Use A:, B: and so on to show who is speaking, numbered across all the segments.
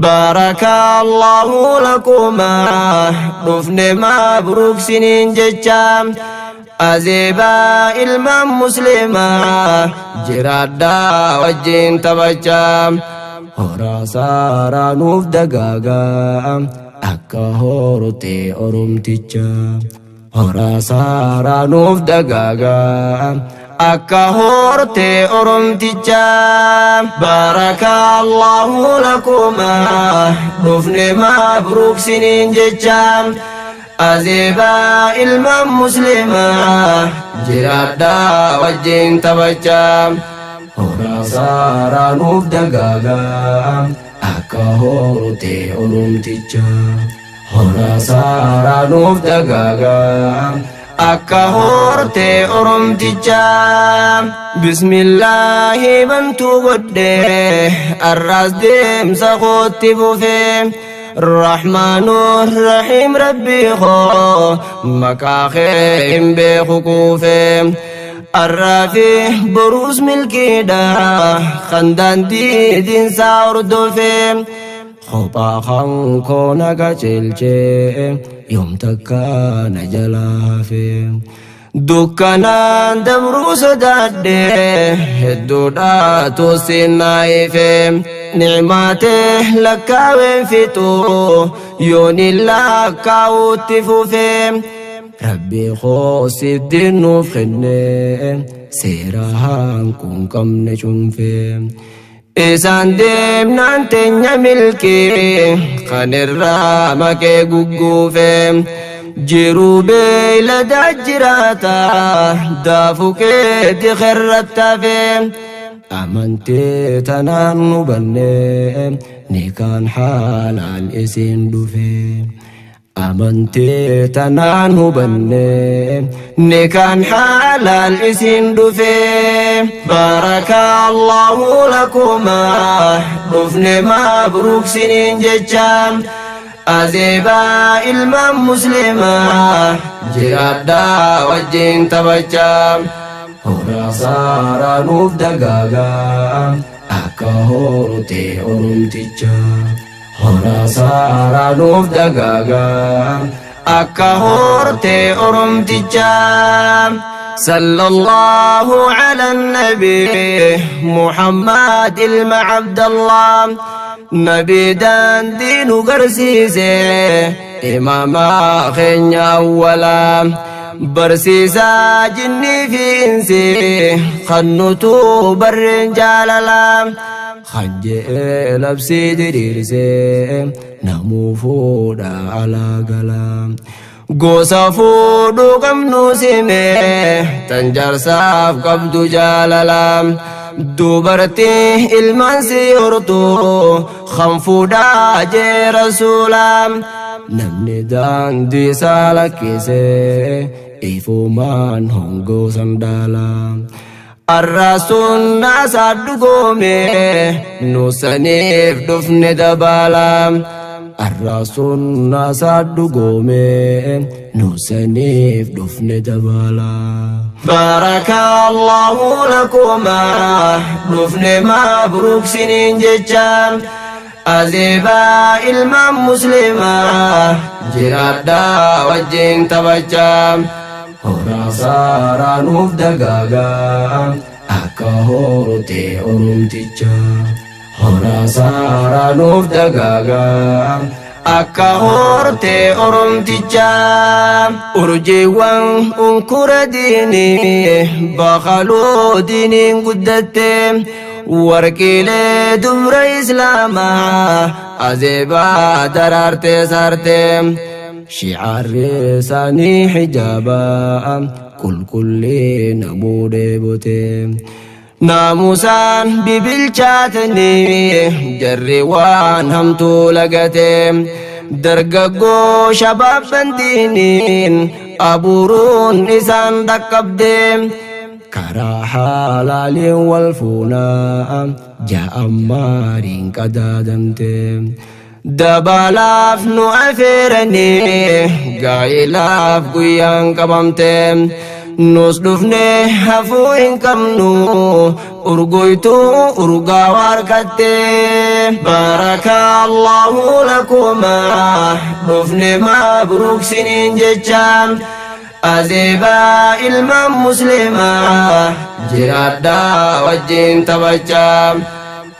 A: Baarakallaahu lakumaa dhufne mabruuk siniin jecha azeebaa ilmaan muslimaa jiraadhaa wajjin taphachaa horaa saaraa nuuf dagaagaa akka hortee oromticha. Horaa saaraa nuuf dagaagaa akka hortee oromticha. Baarakallaahu lakumaa dhufne mabruuk siniin jecha azeebaa ilmaan muslimaa jiraadhaa wajjin taphachaa horaa saaraa nuuf dagaagaa akka hortee oromticha. Horaa saaraa nuuf dagaagaa akka hortee oromticha. Bismillaahi bantuu godhee arraas deemsa kootti fufee. Rahmaanu Rahiim Rabbii koo maqaa kee hin beeku kuufee. Arraa fi boruus milkiidha kan daandii diinsaa hordofee. Kophaa kan koo na qajeelchee yoom takka na jalaa hafee. Dukkanaan dabruu sodaadhe hedduudhaatu sinnaa ife. Ni'maatee lakkaaween fixu yoon lakkaawutti fufe. Rabbi koo sitti nuuf kenne seera hanquun qabne cuunfe. Isaan deemnaan teenya milkii kan irraa maqee gugguufe. Jiruu beeyladaa jiraata daafu keetti kerrattafe. Amantee tanaan nu banne ni kaan haalaan isiin dhufe. Amantee tanaan hubanne ni kan haalaan isin dhufe. Baarakallaahu lakumaa dhufne mabruuk siniin jecha azeebaa ilmaan muslimaa jiraadhaa wajjin taphachaa horaa saaraa nuuf dagaagaa akka hortee oromticha. Horaa saaraa nuuf dagaagaa akka hortee oromticha. Sallallahu ala nabi Muhammad ilma Abdallah nabi daandii nu garsiise imaama keenya awwalaa barsiisaa jinnii fi insi kan nutu barreen jaalalaa. Kan je'ee labsii diriirsee namuu fuudha alaa galaa. Gosa fuudhuu qabnu simee tan jaarsaaf qabdu jaalala. Dubartii ilmaan si hortu kan fuudhaa jee rasuula. Namni daandii isaa lakkisee ifumaan hongoo sandaala. Arraa sunnaa isaa dhugoome nu saniif dhufne dabaala. Arraa sunnaa isaa dhugoome nu saniif dhufne dabaala. Baarakallaahu lakumaa dhufne mabruuk siniin jecha azeebaa ilmaan muslimaa jiraadhaa wajjin taphachaa. Horaa saaraa nuuf dagaagaa akka hortee oromticha. Horaa saaraa nuuf dagaagaa akka hortee oromticha. Urjiiwwan unkura diinii bakaluu diiniin guddatte. Warqiilee dubra islaamaa azeebaa daraartee saartee. Shicaarri isaanii hijaaba qulqullina buudhee bote. Naamusaan bibilchaatanii jarri waan hamtuu lagate. Dargaggoo shabaabban diiniin abuuruun isaan dhaqqabde. Karaa haalaaliin wal fuunaa ja'an maariin qadaadamte. Dabalaaf nu afeeranii gaa'ilaaf guyyaan qabamte. Nus dhufne hafuu hin qabnu urgoytuu urgaa harkatte. Baarakaa Allahu lakumaa dhufne mabruuk siniin jecha. Azeebaa ilmaan muslimaa jiraadhaa wajjin taphachaa.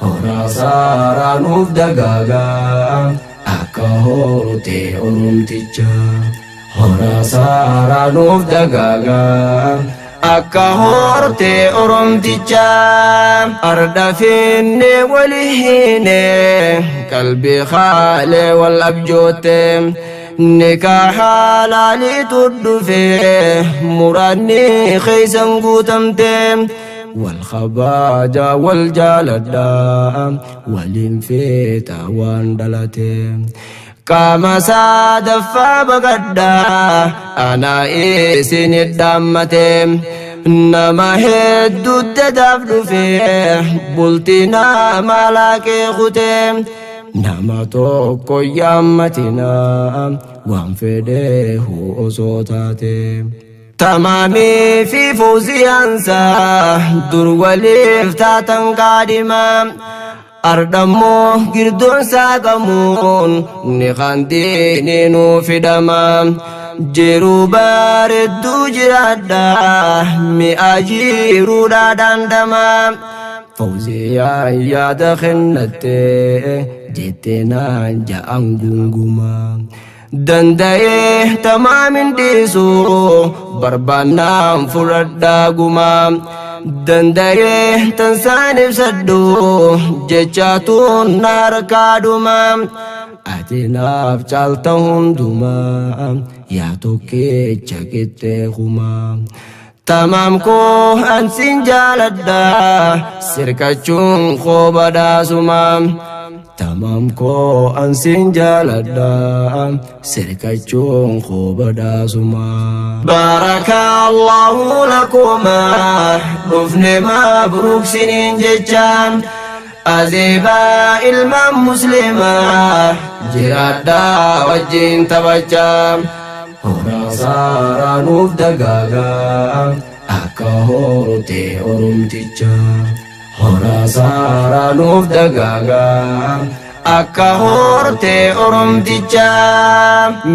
A: Horaa saaraa nuuf dagaagaa akka hortee oromticha. Horaa saaraa nuuf dagaagaa akka hortee oromticha. Arda finne wali hiine qalbii khaalee wal abjootte. Nikaa halaaliitu dhufe muraanni keeysan guutamte. Wal kabaaja wal jaaladha waliin feeta waan dhalate. Qaama sadaffaa baqadha anaa isin dhaammate. Nama hedduu dadaaf dhufe bultii nama laaqee kute. Nama tokko yaammatina waan fedheehu osoo taate. Tamaamii fi fawziyaansaa dur waliif taatan qaadhima. Ardhammoo girdoon saaqamuun ni kandiini nuu fidama. Jiruu bareedduu jiraadha mi'a jiruudha dandama. Fawziyaan yaada kennatte jettee naan ja'an gunguma. Danda'ee tamaamin dhiisu barbaannaan fudhadhaa gumaa. Danda'ee tansaan ibsadhu jechaatuun na harkaa dhuma. Ati naaf caalta hundumaa yaa tokkicha qixxee kumaa. Tamaam koo ansin jaaladha sirkachuun koo badhaasuma. Tamaam koo ansin jaaladha sirkachuun koo badhaasuma. Baarakaa Allahu lakumaa dhufne mabruuk siniin jecha. Azeebaa ilmaan muslimaa jiraadhaa wajjin taphachaa. Horaa saaraa nuuf dagaagaa akka hortee oromticha. Horaa saaraa nuuf dagaagaa akka hortee oromticha.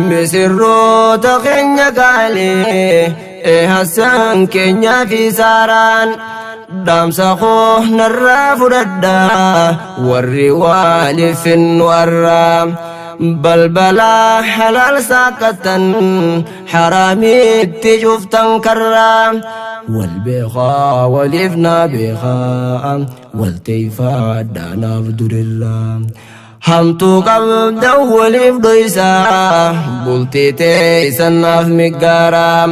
A: Misirroota keenya gaalee Hassan keenyaa fi saaraan. Dhaamsa koo narraa fudhadhaa warri waaliif finnu arraa. Balbala halaal saaqatan haraamitti cuftan karraa. Wal beekaa waliif naa beekaa wal teeyfaadhaa naaf durirraa. Hamtuu qabdan waliif dhoysaa bultii teeysan naaf miggaaraa.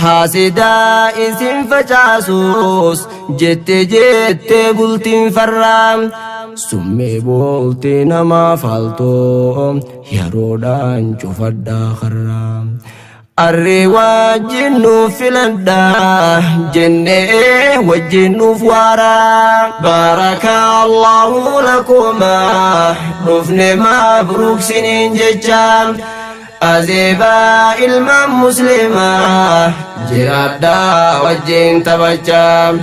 A: Haasidaa isin facaasuus jette jette bultiin farraa. Summee bultii namaa faaltoo yeroodhaan cufadhaa karraa. Arrii wajjin nuuf filadhaa jennee wajjin nuuf waaraa. Baarakaa Allahu lakumaa dhufne mabruuk siniin jecha. Azeebaa ilmaan muslimaa jiraadhaa wajjin taphachaa.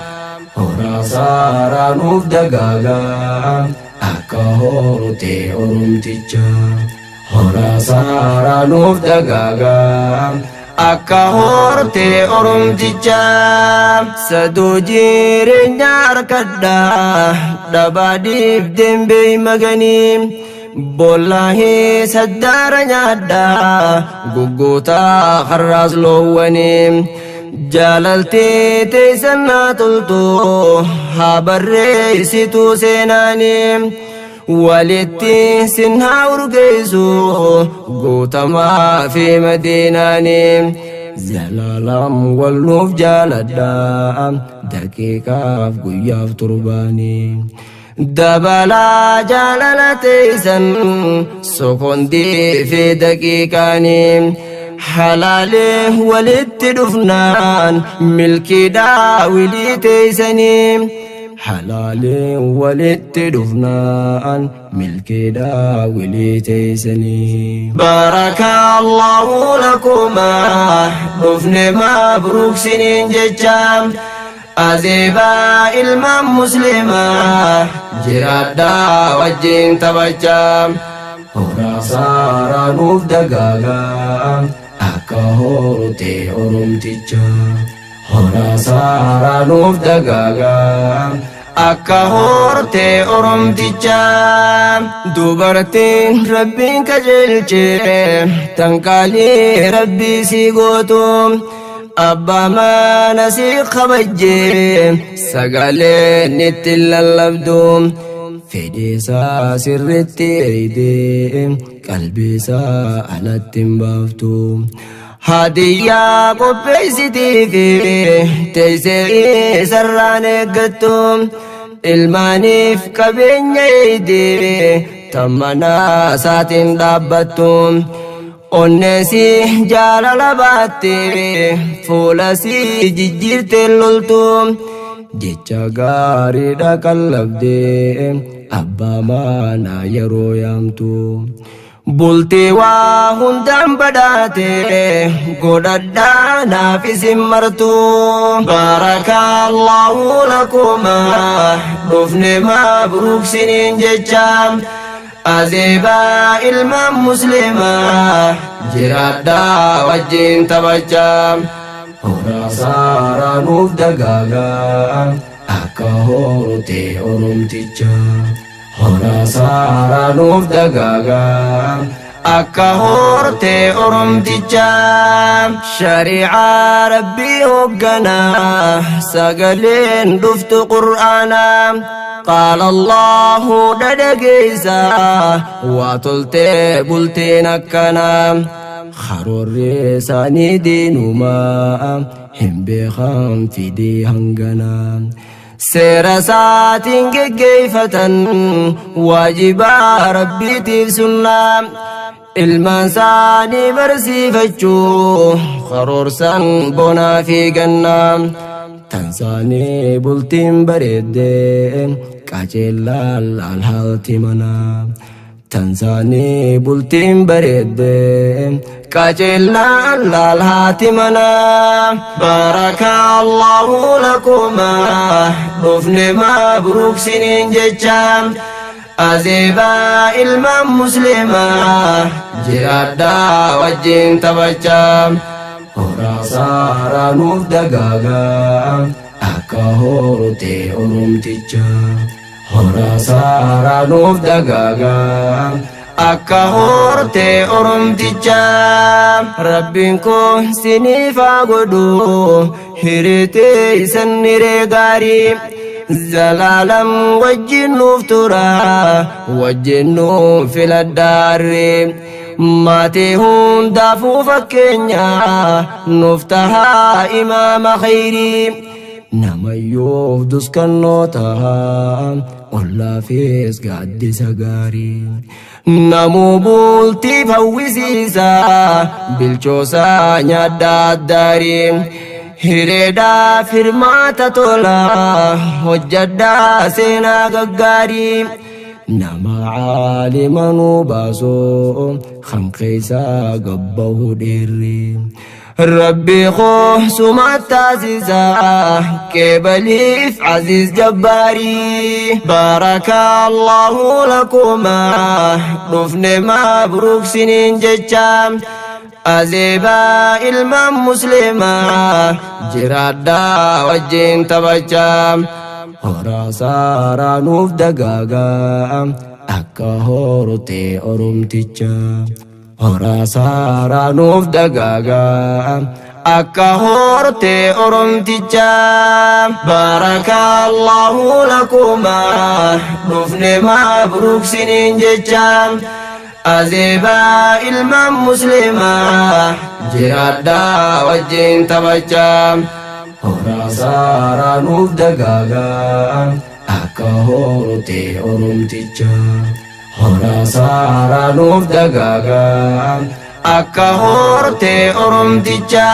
A: Horaa saaraa nuuf dagaagaa akka hortee oromticha. Horaa saaraa nuuf dagaagaa akka hortee oromticha. Saduu jireenya harkadhaa dhabaa dhiibdeen beeymaganii. Bollaahii saddaara nyaadhaa gugguutaa har'aas loowwanii. Jaalaltii teessan naa toltu haa barreessituu seenaanii. Walitti sin haa urgeessu guutamaa fi madiinaanii. Zalaalam wal nuuf jaaladhaa daqiiqaaf guyyaaf torbaanii. Dabalaa jaalala teessan sokondii fi daqiiqaanii. Halaalee walitti dhufnaan milkiidhaa wilii teessanii. Halaalee walitti dhufnaan milkiidhaa wilii teessanii. Baarakaa Allahu lakumaa dhufne mabruuk siniin jecha. Azeebaa ilmaan muslimaa jiraadhaa wajjin taphachaa. Horaa saaraa nuuf dagaagaa akka hortee oromticha. Horaa saaraa nuuf dagaagaa akka hortee oromticha. Dubartiin rabbiin qajeelche tan qaalii rabbii si gootu. Abbaa mana si kabajjee sagaleen itti lallabdu. Fedhiisaa sirritti eeyidee qalbiisaa alatti hin baaftu. Hadiyyaa qopheessitii fi teessee isarraan eeggattu. Ilmaaniif qabeenya eeyidee tan mana isaatiin dhaabbattu. Onneesi jaalala baattee fuula si jijjiirtee loltu. Jecha gaariidha qallabdee abbaa manaa yeroo yaamtu. Bultii waa hundaan badhaate godhadhaa naaf isin martu. Baarakallaahu lakumaa dhufne mabruuk siniin jecha. Azeebaa ilmaan muslimaa jiraadhaa wajjin taphachaa. Horaa saaraa nuuf dagaagaa akka hortee oromticha. Horaa saaraa nuuf dagaagaa akka hortee oromticha. Shari'aa rabbii hoogganaa sagaleen dhuftu qur'aanaa. Qaala Allahu dhadhageessa waa toltee bultiin akkanaa. Karoorri isaanii diinumaa hin beekan fidii hanganaa. Seera isaatiin geggeeffatan waajibaa rabbiitiif sunnaa. Ilmaan isaanii barsiifachuu karoorsan bonaa fi gannaa. Tan isaanii bultiin bareeddee qajeellaan laal haalti manaa. Tan isaanii bultiin bareeddee qajeellaan laal haati manaa. Baarakallaahu lakumaa dhufne mabruuk siniin jecha. Azeebaa ilmaan muslimaa jiraadhaa wajjin taphachaa. Horaa saaraa nuuf dagaagaa akka hortee oromticha. Horaa saaraa nuuf dagaagaa akka hortee oromticha. Rabbiin koo siniif haa godhu hiritee isan hiree gaarii. Zalaalam wajjin nuuf tura wajjin nuuf filadhaarree. Maatii hundaafuu fakkeenya nuuf tahaa imaama khayrii. Namayyoof duskannoo tahaa ollaafis gaaddisa gaarii. Namuu bultiif hawwisiisa bilchoosaa nyaadhaa addaarii. Hireedhaaf hirmaata tolaa hojjadhaa seenaa gaggaarii. Nama caalima nuu baasoo kan keessaa gabbahu dheerri. Rabbi koo suma taasisa qeebaliif aziz jabbaarii. Baarakallaahu lakumaa dhufne mabruuk siniin jecha. Azeebaa ilmaan muslimaa jiraadhaa wajjin taphachaa. Horaa saaraa nuuf dagaagaa akka hortee oromticha. Horaa saaraa nuuf dagaagaa akka hortee oromticha. Baarakallaahu lakumaa dhufne mabruuk siniin jecha. Azeebaa ilmaan muslimaa jiraadhaa wajjin taphachaa. Horaa saaraa nuuf dagaagaa akka hortee oromticha. Horaa saaraa nuuf dagaagaa akka hortee oromticha.